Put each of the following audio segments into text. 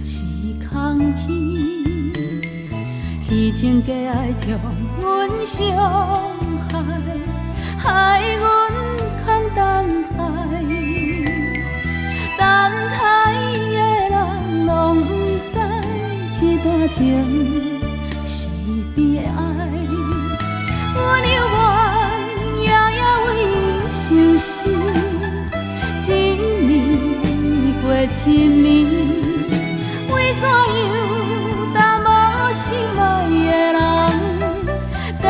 是空虛，虛情假愛將阮傷害，害阮空等待，等待的人攏毋知，這段情是悲哀。阮猶原夜夜為伊相思，一暝過一暝，為怎樣淡薄心愛的人，轉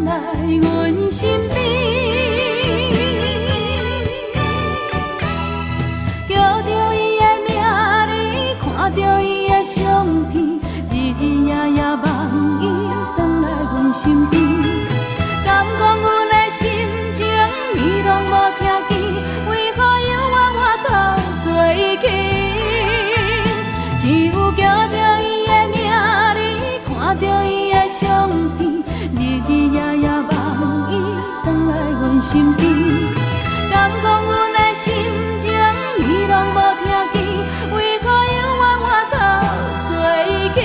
來阮身邊？叫著伊的名字，看著伊的相片，日日夜夜望伊轉來阮身邊。敢講阮的心情，伊攏無聽見，為何猶原我斗做去？只有叫著伊的名字，看著伊的相片，日日夜夜望伊轉來阮身邊。敢講阮的心情，伊攏無聽見，為何猶原我斗做去？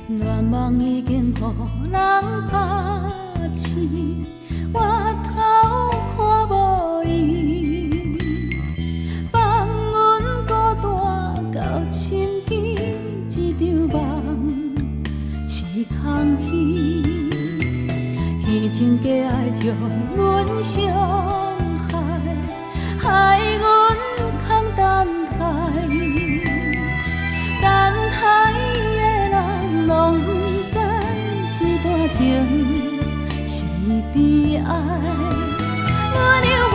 願望已經予人拍醒，回頭看無伊，放阮孤單到深更，這場夢是空虛，虛情假愛將阮傷害，害阮空等待，等待的人攏毋知，這段情是悲哀。阮猶原